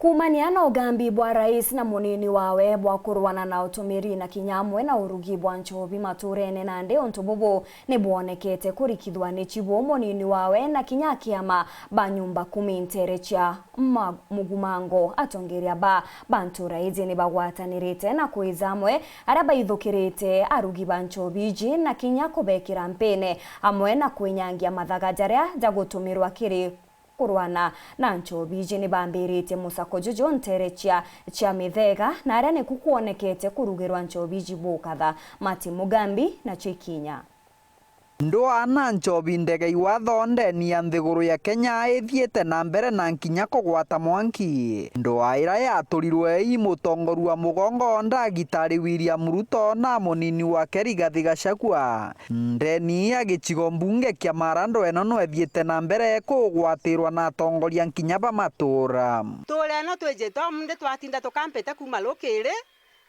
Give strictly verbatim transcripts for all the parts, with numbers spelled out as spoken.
Kuumania na ugambi bwa rais na munini wawe bwa kurwana na utumiri na kinya amwe na urugi bwa nchobi maturene nandi, untu bubu ni bwonekete kurikithwa ni chibu munini wawe na kinya kiama ba nyumba kumi ntere cia ma-, Mugumango. Atongeria ba, ba ntura iji ni bagwatanirite na kwija amwe aria baithukirite arugi ba nchobi iji na kinya kubekira mpene amwe na kwinyangia mathaga jaria jagutumirwa kiri kurwana na nchobi iji ni bambiritie musako juju ntere cia, cia Mithega, na aria niku kwonekete kurugirwa nchobi iji bukatha. Martin Mugambi na cio ikinya. Ndwaa na nchobi ndege iwatho ndeni ya nthiguru ya Kenya ithiite na mbere na nkinya kugwata mwanki. Ndwaa iria yaturirwe i mutongoria wa mugongo ndagitari William Ruto na munini wake Rigathi Gachagua. Ndeni ya gicigo mbunge kia Mara ndweno no ithiite na mbere kugwatirwa na atongoria nkinya ba matura. Ntura ino twijite o mundi twatinda tukampite kuuma rukiri,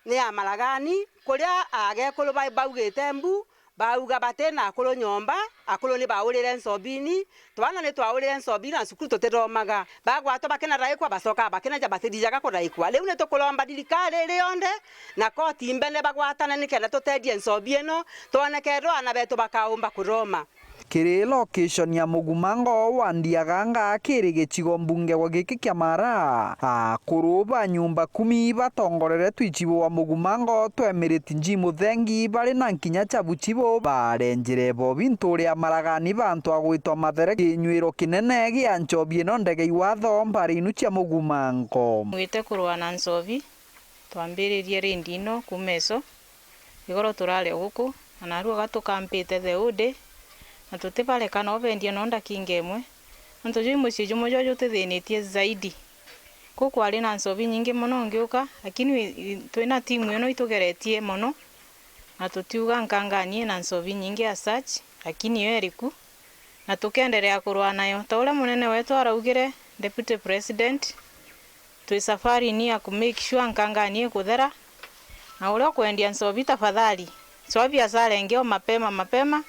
ni ya Maragani, kuria agekuru ba-, baugite mbu, bauga bati na akuru nyomba, akuru ni baurire nchobini, twana ni twaurire nchobi na cukuru tutithomaga. Bagwatwa bakina raikwa, bacoka bakina ja batithijaga kuraikwa. Riu ni tukuromba thirikari iri yonthe na koti mbene bagwatane nikenda tutethie nchobi ino, twone kethirwa aana betu bakaumba kuthoma. Kiri location ya Mugumango wa Ndiaganga kiri gicigo mbunge gwa giki kia Mara, akuru ba nyumba kumi batongoreretwe icibo wa Mugumango twa Emiriti Nji Muthengi bari na nkinya chabu chibo barenjire bobi ntuuri ya Maragani bantu a gwitwa Mathere kinywiro kinene gia nchobi ino ndege iwatho mbari inu cia Mugumango. Ngwite kurwa na nchobi. Twambiririe rindi ino kuuma eso, igoro turari o guku, na narua ga tukampite the whole day, na tutibareka no bendie no ndakinga imwe, nontu juu mucii jumwe jwa jutithinitie zaidi. Ku kwari na nchobi nyingi mono ngiuka, lakini wi-, wi-, twina timu ino itugeretie mono, na tutiuga nkanganie na nchobi nyingi as such, lakini yo iriku. Na tukenderea kurwaa nayo. Ta uria munene wetu araugire, Deputy President, twi safarini ya ku make sure nkangani ikuthera, na uria ukwendia nchobi, tafadhali, chwa biashara ingi o mapema mapema,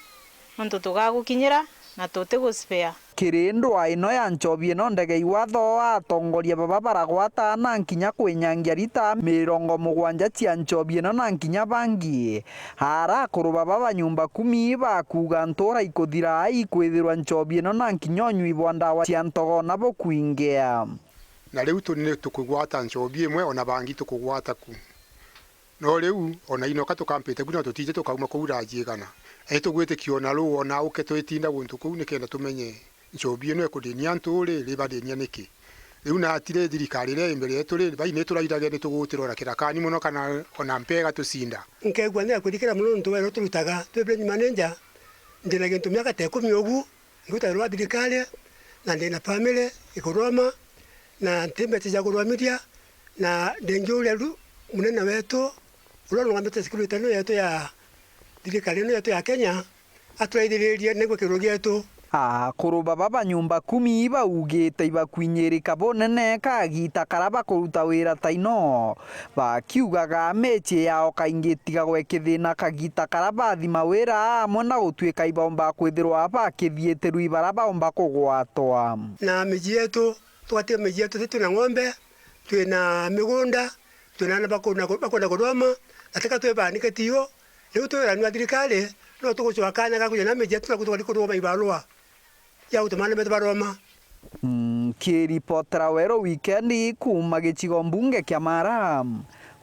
nontu tugagukinyira na tutiguspare. Kiri ndwaa ino ya nchobi ino ndege iwatho, atongoria baba baragwata na nkinya kwinyangia rita mirongo mugwanja cia nchobi ino na nkinya bangi. Ara akuru baba ba nyumba kumi bakuuga ntuura ikuthira ikwithirwa nchobi ino na nkinya unyui bwa ndawa cia ntogo na bukwingia. Na riu tuni ni tukugwata nchobi imwe, ona bangi tukugwata ku. No riu, ona inoka tukampite ku na tutiji tukauma kuu raji igana. Ati tugwitikia ona ruu ona uke twitinda guntu kuu nikenda tumenye nchobi ino ikuthenia antu ri, iribathinia niki? Riu natiri thirikari iria i mbere yetu ri, bai ni turairagia ni tugutirwa na kirakani mono kana ona mpea igatucinda. Nkegua ni ya kwirikira mono nontu wira uturutaga twi branch manager, ndi na gintu miaka ta ikumi ugu, nduta wira wa thirikari, na ndi na family ikuroma, na nti mbeca cia kuromithia, na ndingiuria riu munene wetu uria urungamite security ino yetu ya thirikari ino yetu ya Kenya, aturaithiririe nigue kiugo gietu. Akuru baba ba nyumba kumi baugite ibakwinyirika bunene kagita karia bakuruta wira ta ino, bakiugaga mici yao kaingi itigagwe kithina kagita karia bathima wira amwe na gutuika ibomba kwithirwa bakithiitirwa ibaria baumba kugwatwa. Na miji yetu, tugatiga miji yetu, twina ng'ombe, twina migunda, twina ana bakuna, bakuna kuroma, na tika twibani katiyo. Riu twiranua thirikari, no tugucwa kanya ga kuja na miji yetu, na tugari kuroma ibarua ya gutuma ana betu baroma. Nkiripotera Weru Wikendi kuuma gicigo mbunge kia Mara,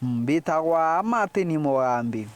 mbitagwa Martin Mugambi.